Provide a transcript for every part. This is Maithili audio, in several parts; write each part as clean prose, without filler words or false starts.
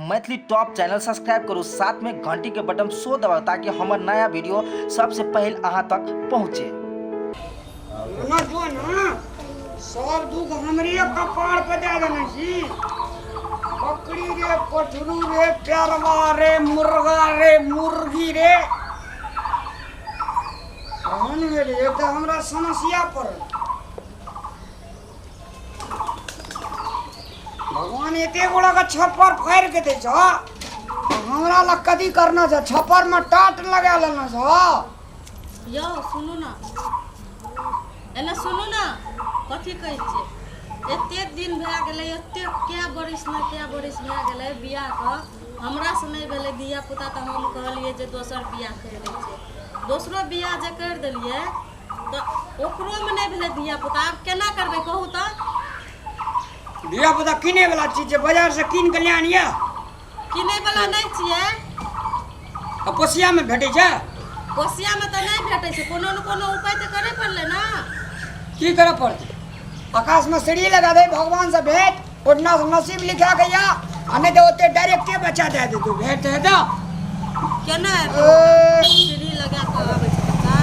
मैथिली टॉप चैनल सब्सक्राइब करू, साथ में घंटी के बटन सो दबाउ ताकि हमर नया वीडियो सबसे पहले अहाँ तक पहुँचे। ना जो ना सब दुख हमरे कपार पे दे देने छी। बकरी रे, पठरू रे, पेरवा रे, मुर्गा रे, मुर्गी रे, कौन भेल? एक तऽ हमरा समस्या पड़ल। भगवान एते गोड़ा के छप्पर फाड़ि के दै छौ, हमरा लग कथी करना छौ? छप्पर में टाट लगा लेना छौ। यौ सुनू ना, एना सुनू ना, कथी कहै छियै? एतेक दिन भए गेलै, एतेक कए बरिस ने कए बरिस भए गेलै बियाहके, हमरासँ नहि भेलै धिया पुता, तऽ हम कहलियै जे दोसर बियाह करि दै छियै। दोसरो बियाह जे करि देलियै तऽ ओकरोमे नहि भेलै धिया पुता। आब केना करबै कहू तऽ? धिया पुता किने वाला चीज छै? बाजार से कीन के ले आनिया। किनै वाला नहि छियै। आ पोसिया में भेटै छै? कोसियामे तऽ नहि भेटै छै। कोनो ने कोनो उपाय तऽ करय पड़लै ने। की करऽ पड़तै? आकाश में सीढ़ी लगा दे, भगवान से भेंट, ओठना से नसीब लिखा के या, आ नहीं तो ओते डायरेक्टे बच्चा दे दे, तू भेंट हेतौ। केना ए, सीढ़ी लगा कऽ आबै छै बच्चा?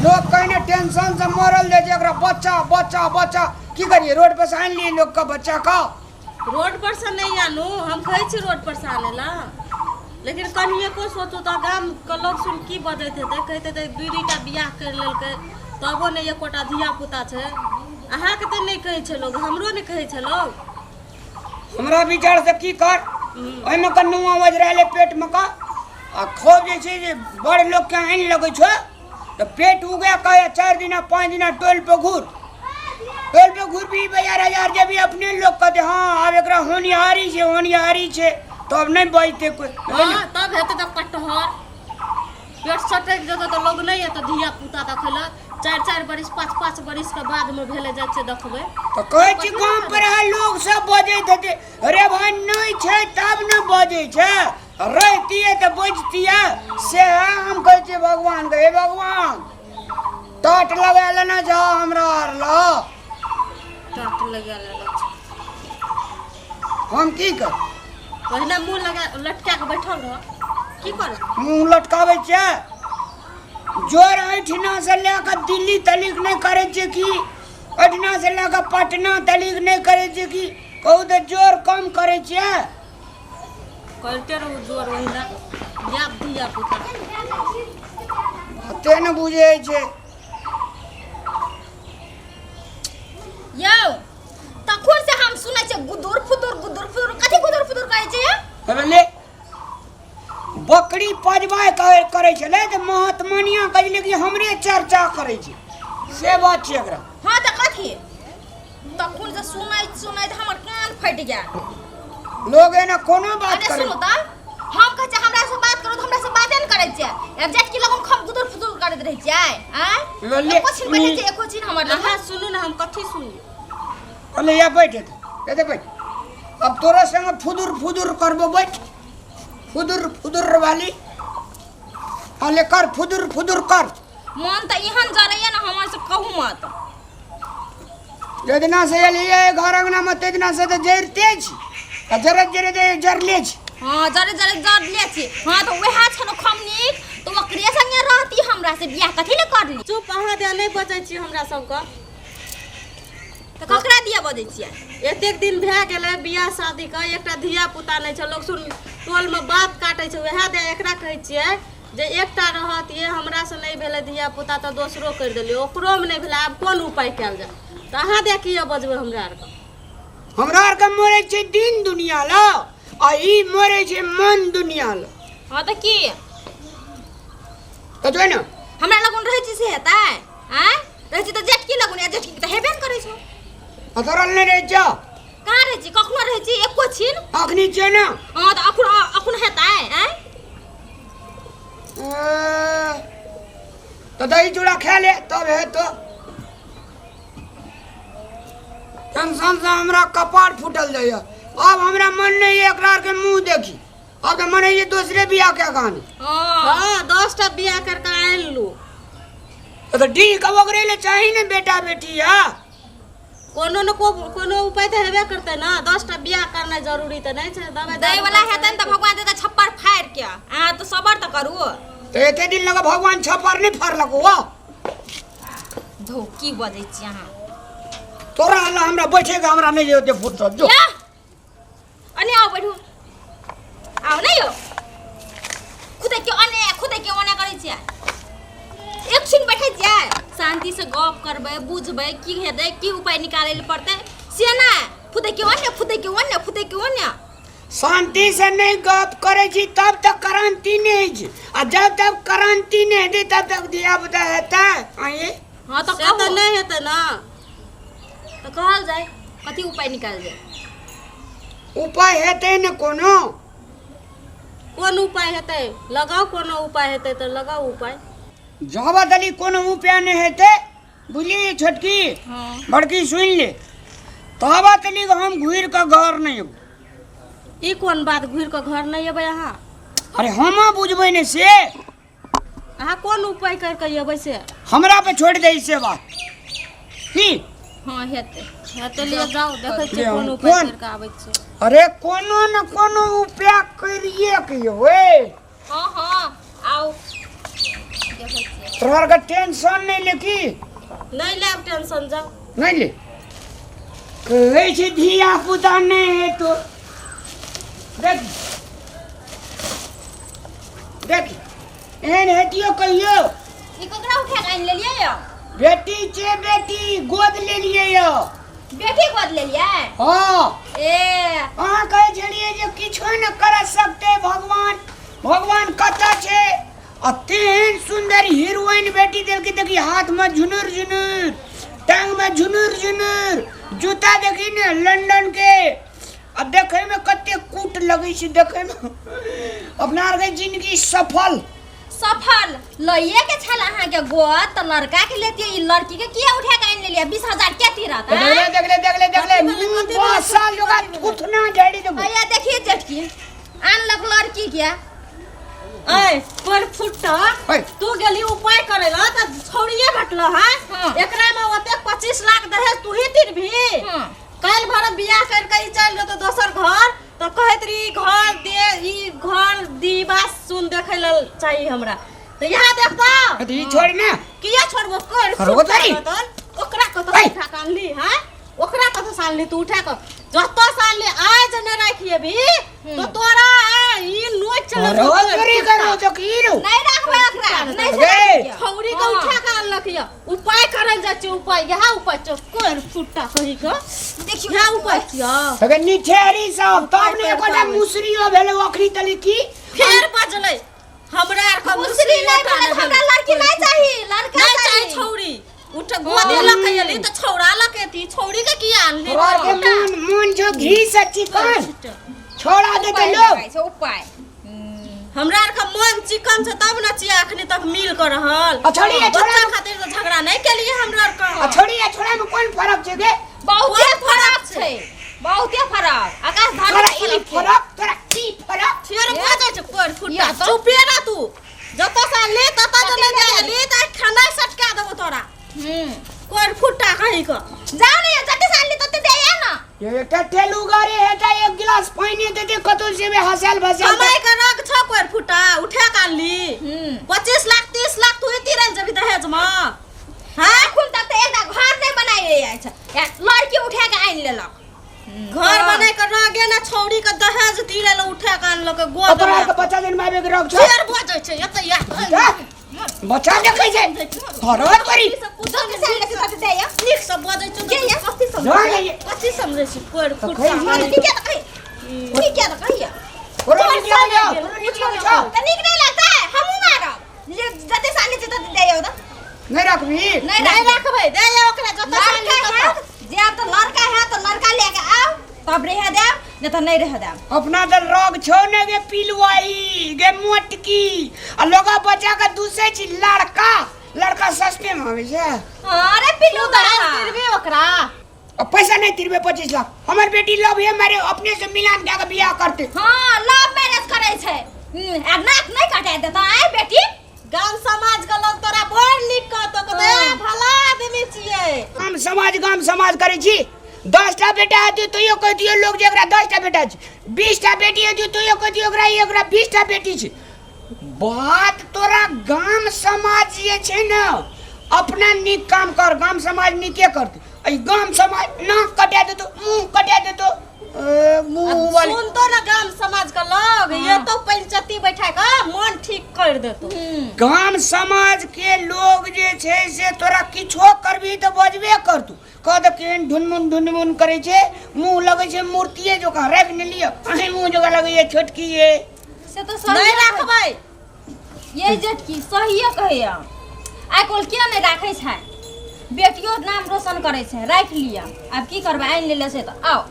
लोग कहने टेंशन से मरल जाय छै, एकरा बच्चा बच्चा बच्चा। की करिए, रोड पर से आनि लिए लोग का बच्चा का? रोड पर से नहि आनू, हम कहै छी रोड पर से आनै ला, लेकिन कनिएको सोचू तऽ गामके लोग सुन की बजैत हेतै? कहैत हेतै दुइ दुइटा बियाह करि लेलकै तबो नहि एकोटा धिया पुता छै। अहाँके तऽ नहि कहै छै लोग, हमरो नहि कहै छै लोग। हमरा विचार से की कर, ओहिमे का नुआ वजराले पेट में का आ खूब जे छै जे बड़ लोग के आनि लगै छौ तऽ पेट उगे का 4 दिना 5 दिना टोल पे घूर, टोल पे घूर भी बाजार हजार जेबी, अपने लोग कहते हाँ आब एकरा होनिहारी छै, होनिहारी छै, तब नहि बजते कोइ। हाँ, तब हेतै तऽ कटहर पेट सटकि जेतै तऽ लोग नहि एतै धिया पुता देखै लए। 4 4 बरिस 5 5 बरिस के बाद मे भेलै, जाइ छियै देखबै। तऽ कहै छी गाम पर अहाँ लोग सब बजैत हेतै, अरे भाई नहि छै तब ने बजै छै, रहितियै तऽ बजतियै। से हम कहै छियै भगवान के, हे भगवान टाट लगा लेना जा हमरा आर ला। टाट लगा लेना छै। हम की कर? पहिने मुँह लगा लटका के बैठल रह, की कर? मुँह लटकाबै छियै? जोर एहिठिना से लए कऽ दिल्ली तलिक नहि करै छियै की? एहिठिना से लए कऽ पटना तलिक नहि करै छियै की? कहू तऽ जोर कम करै छियै? करिते रहू जोर, ओहिना जायब धिया पुता। बाते ने बुझै छै। यौ तखन से हम सुनै छियै गुदुर फुदुर गुदुर फुदुर, कथी गुदुर फुदुर कहै छै यौ? हे ले बकरी पजबाय करै छलै तऽ महात्मानिया कहै छलै कि हमरे चर्चा करै छै, से बात छै एकरा। हाँ तऽ कथी तखन से सुनैत सुनैत हमर कान फटि गेल। लोग एना कोनो बात अरे करै। सुनू तऽ हम कहै छियै हमरा से बात करू तऽ हमरा से बाते नहि करै छियै। आब जेठकी लगन हम गुदुर फुदुर करैत रहै छियै आँय? ले, एको छिन बैठै छियै, एको छिन हमर लग। अहाँ सुनू ने, हम कथी सुनी? कहले या बैठ एतऽ, एतऽ बैठ, अब तोरा संग फुदुर फुदुर करबो, बैठ फुदुर फुदुर वाली। हाँ ले कर फुदुर फुदुर कर। मन तऽ एहन जरैया ने हमर से कहू मत। जेदिना से एलियै घर अंगना में तेदिना से तऽ जरिते छी, आ जरत जरत जरले छी। हाँ जरे जरे जरले छी। हाँ तऽ वएह छलो खमनीक तऽ ओकरे संगे रहती, हमरा से बियाह कथी ले करली? चुप, अहाँ दिया नहि बजै छी हमरा सबके। तऽ ककरा दिया बजै छियै? एतेक दिन भए गेलै बियाह शादीके, एकटा धिया पुता नहि छै, लोग सुन टोलमे बात काटै छै। वएह दे एकरा कहै छियै जे एकटा रहत, ये हमरासँ नहि भेलै धिया पुता तऽ दोसरो करि देलियै, ओकरोमे नहि भेलै, आब कोन उपाय कयल जाय? तऽ अहाँ दे किया बजबै हमरा आरके? हमरा आरके मरै छै दिन दुनिया ल, आ ई मरै छै मन दुनिया ल। हाँ तऽ की तऽ जो ने हमरा लगन रहै छी से हेतै? आँय रहै छी तऽ जेठकी लगन, या जेठकी तऽ हेबे ने करै छौ। आ तोरा नहि रहै छौ? कहाँ रहै छी? कखनो रहै छी एको छिन? अखनी छै ने। हाँ तऽ अखन, अखन हेतै? आँय ए, तऽ दही चूड़ा खा ले तब हेतो। टेंशन से हमरा कपार फूटल जाइए। अब हमरा मन नहीं है एकरा आरके मुंह देखी, अब तऽ मन है जे दोसरे बियाह के गान। हाँ 10टा बियाह करके आनि लू। तो डीह के ओगरे ले चाही ने बेटा बेटी। हा कोनो न कोनो उपाय तऽ हेबे करतै ने। 10 टा बियाह करनाइ जरूरी तऽ नहि छै। दवाइ दै दारू वाला करतै। हेतै ने तऽ भगवान देतै छप्पर फाड़ि के। अहाँ तऽ सबर तऽ करू। तऽ एते दिन लगे भगवान छप्पर नहि फाड़लक हो? धो, की बजै छी अहाँ? तोरा अल्लाह हमरा बैठेके हमरा नहि ओते फुर्सत जो। या अने आओ, बैठू, आओ नहि यौ। खुदे क्यों अने, खुदे क्यों ओना करै छियै? एक क्षण बैठै छियै, शांति से गप करबै, बुझबै की हेतै, की उपाय निकालै लए पड़तै से। नहि, खुदे क्यों ओने, खुदे क्यों ओने, खुदे क्यों ओने। शांति से नहि गप करै छी तब तक क्रांति नहि होइ छै, आ जब तक क्रांति नहि हेतै तब तक धिया पुता हेतै आँय? हाँ, तऽ से तऽ कहू। नहि हेतै ने। तऽ कहल जाय, कथी उपाय निकाल जाय? उपाय हेतै ने कोनो। कोन उपाय हेतै? लगाउ, कोनो उपाय हेतै तऽ लगाउ उपाय। जाबत तली कोनो उपाय नहि हेतै, बुझली छोटकी? हाँ। बड़की, सुनि ले, ताबत तली हम घुरि कऽ घर नहि अयबै। ई कोन बात, घुरि कऽ घर नहि अयबै अहाँ? अरे, हम बुझबै ने से। अहाँ कोन उपाय करि कऽ अयबै से? हमरा पे छोड़ि दे से बात की। हाँ, हेतै। हेतै, लिए जाउ, देखै छियै ले, कोन उपाय कोन? करि कऽ आबै छियै। अरे, कोनो ने कोनो उपाय करिए के यौ। हाँ हाँ, आउ, देखै छियै। तोहर के टेंशन नहि ले की। नहि लेब टेंशन, जाउ। नहि ले, कहै छै धिया पुता नहि हेतो। देख देख, एहन हेतियो कहियो? ई ककरा उठा के आनि लेलियै यौ? बेटी छै, बेटी गोद लेलियै यौ। बेटी गोद लेलियै? हाँ। ए। अहाँ कहै छलियै जे किछो नहि कर सकते भगवान, भगवान कतऽ छै? आ तेहन सुन्दर हीरोइन बेटी देलकै। देखी, हाथमे झुनुर झुनुर, टांगमे झुनुर झुनुर, जूता देखी ने लंदन के, आ देखैमे कते कूट लगै छै देखैमे। अपना आरके जिंदगी सफल। सफल लइए के छल अहाँके गोद तऽ लड़का के लेतियै, ई लड़की के किया उठा के आनि लेलियै? 20,000 के तीरत? देखले देखले देखले देखले, मुँह बसल जोगा थुथना झाड़ि देबो। भैया, देखिए, जेठकी आनलक लड़की के। ऐ पर फुट्टा। ऐ। तू गेली उपाय करे ला तऽ छौड़िए भेटलो। हाँ। हाँ। एकरा में ओते 25 लाख दहेज तू ही तिरभी? हाँ। काल्हि भरत बियाह कर के ई चल जेतो दोसर घर तऽ कहैत रही, ई घर दे, ई घर दीवा सुन देखै लेल चाही हमरा। तऽ यहाँ देखता। अथी ई छोड़ ने। किया छोड़बो कर? अरे ओ तारी। ओकरा कतऽ ऐ। उठा के आनली? हाँ, ओकरा कतऽ से आनली तू उठा के? जतऽ से आनली, आज न राखिए भी तो तोरा ई नोच चल। अरे ओ चोरी करो तो की रो? नहीं राखबै ओकरा, नहीं। गे। छौरी के उठा के आनलक यऽ। उपाय करल जाइ छै, उपाय यहाँ उपाय छौ कोर फुट्टा कही के? देखियौ। यहाँ उपाय छियौ। अगर निठेरी सब तब ने उपाय एकोटा करबै। मुसरियो भेलै अखनी तली की। फेर बजलै, हमरा आर के मुसरी नहीं भेलै, हमरा लड़की नहीं चाही, लड़का नहीं चाही। चाही। छौरी उठ गोदी लऽ के एली तऽ छौड़ा लऽ के एती, छौरी के किया आनली? तोहर के मन मन जो घी से चिकन छोड़ा देते उपाय लोग। लगाइ छै उपाय। हमरा आर के मन चिकन छै तब ने छियै अखनी तक मिल के रहल। आ छोड़ी, आ छोड़ा। बच्चा खातिर तऽ झगड़ा नहीं केलिए हमरा आर के। आ छोड़ी, आ छोड़ा में कोन फर्क छै गे? बहुते कोन फरक फरक छै, बहुते फरक, आकाश तोरा धरती ई फरक छै। फरक, तोरा ई फरक। फेर भऽ जाइ छै कोर फुट्टा। या तऽ। चुपे रह तू, जतऽ से ले ततऽ जे नहि जाइ ले तऽ खाना सटका देबो तोरा। कोर फुट्टा कही के। जाओ ने, जते साल तते दे ना। ये एकटा टेलू गाड़ी हेतै, एक गिलास पानि देते, कतौ से हँसल भसल। कमाई के रग छौ कोर फुट्टा, उठा के आनली? 25 लाख 30 लाख तू ही तिरल जबी दहेज में? हाँ, एखन तक तऽ एकटा घर नहि बनाइ अछि, लड़की उठा के आनि लेलक। घर बनाई के रह गे ना, छौड़ी के दहेज तिरल उठा के आनलक गोद तोरा में। के बच्चा जनमाबे के रख छौ? फेर बजै छै एतऽ या। जा, बच्चा देखै छै तोरा करी। जते साल तते दे। नीक से बजै छौ। के या कथी सब? जा ने ये। कथी समझै छी कोर तऽ फुट्टा? कहि। हाँ, ठीक है तऽ कही, ठीक है तऽ कहिया। तोरा नीक लगै छौ? तोरा नीक लगै छौ? तऽ नीक नहीं लगता है, हमहूँ मारब। जे जते साल छै तते दे तऽ। नहि रखबी? नहीं। नहीं राखबै, दे या ओकरा जतऽ साल लड़का है, जे आब तऽ लड़का है तऽ लड़का लेके आउ तब रह देब, नहीं तऽ नहीं रह देब। अपना तऽ रोग छौ ने गे पिलुआई गे मोटकी, आ लोग बच्चा के दूसै छी। लड़का लड़का सस्ते में आबै छै। अरे पिल्लू तू दहेज बा। तिरबी ओकरा? आ पैसा नहीं तिरबे 25 लाख, हमर बेटी लव हे मारे अपने से मिलान कए के बियाह करते। हाँ, लव मैरिज करै छै। आ नाक नहीं कटा देता आय बेटी? गाम समाज के लोग तोरा बड़ नीक कहतो, कहतो ए भला आदमी छियै। गाम समाज, गाम समाज करै छी। 10टा बेटा हेतै तैयो कहि दियौ लोग जे एकरा 10टा बेटा छै, 20टा बेटी हेतै तैयो कहि दियौ एकरा एकरा 20टा बेटी छै। बात तोरा गाम समाज जे छै ने, अपना नीक काम कर, गाम समाज नीके करतै। एहि गाम समाज नाक कटा देतौ, मुँह कटा देतौ, ए, मुँह वाली। सुनतो ना गाम समाज के लोग, ये तो पंचायती बैठा के मन ठीक कर देतो। गाम समाज के लोग जे छै से तोरा किछो करबही तऽ बजबे करतौ। कह दे केहन ढुनमुन ढुनमुन करै छै, मुँह लगै छै मूर्तिए जकाँ। राखि ने लिअ, अहीं मुँह जकाँ लगैए छोटकी ये। से तऽ सही नहीं राखबै। ये जेठकी सहिए कहैया, आइ काल्हि किया नहि राखै छै? बेटियो नाम रोशन करै छै। राखि लिअ, आब की करबै, आनि लेले छै तऽ आउ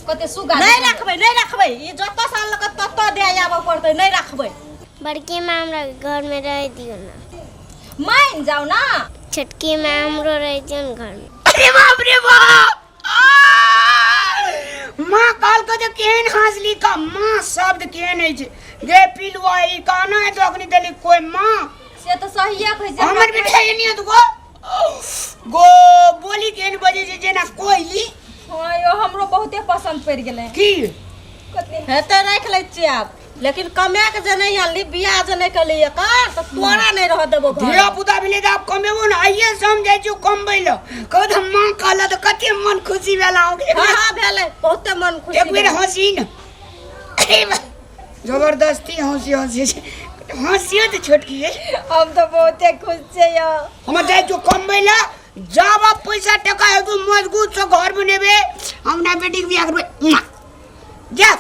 कते सुगा। नहीं राखबै, नहीं राखबै। ई जतऽ साल लग ततऽ दे आबऽ पड़तै। नहीं राखबै। बड़की माँ, हमरा घरमे रहि दियौ ने। मानि जाउ ना। छोटकी माँ, हमरो रहि दियौ ने घरमे। अरे बाप रे बाप! माँ कहलकै जे केहन हँसली का माँ शब्द केहन होइ छै गे पिलुआ, ई कहना है तो अखनी देली कोई माँ। से तऽ सहिए कहै छै। हमर बेटा एनी तो गो गो बोली केहन बजै छै जेना कोयली। हँ यौ, हमरो बहुते पसन्द पड़ि गेलै। की कते हेतै, राखि लै छियै आब, लेकिन कमा के जे नहीं आनली, बियाह जे नहीं कली एकर, तऽ तोरा नहीं रह देबो घर। धिया पुता भेलै तऽ आब कमेबो ने। आइए से हम जाइ छियौ कमबै लए। कहू तऽ माँ कहलक तऽ कते मन खुशी भेल अहाँके। हाँ हाँ, भेलै बहुते मन खुशी। एक बेर हँसी ने, जबरदस्ती हँसी हँसी छै, हँसियो तऽ छोटकी है। हम तऽ बहुते खुश छियै यौ। हम जाइ छियौ कमबै लए, जाब पैसा टका हेतौ मजबूत से घर बनेबै, हमरा बेटीके बियाह करबै। जा।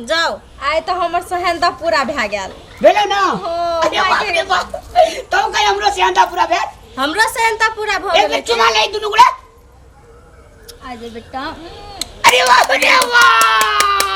जाओ। आइ तऽ हमर सेहनता पूरा भए गेल। भेलै ने? हाँ, अरे बाप रे बाप, तब कहीं हमरो सेहनता पूरा भेल। हमरो सेहनता पूरा भऽ एक गेलै। बेर चुमा ले दुनू गोरा। आ जे बेटा। अरे बाप रे बाप।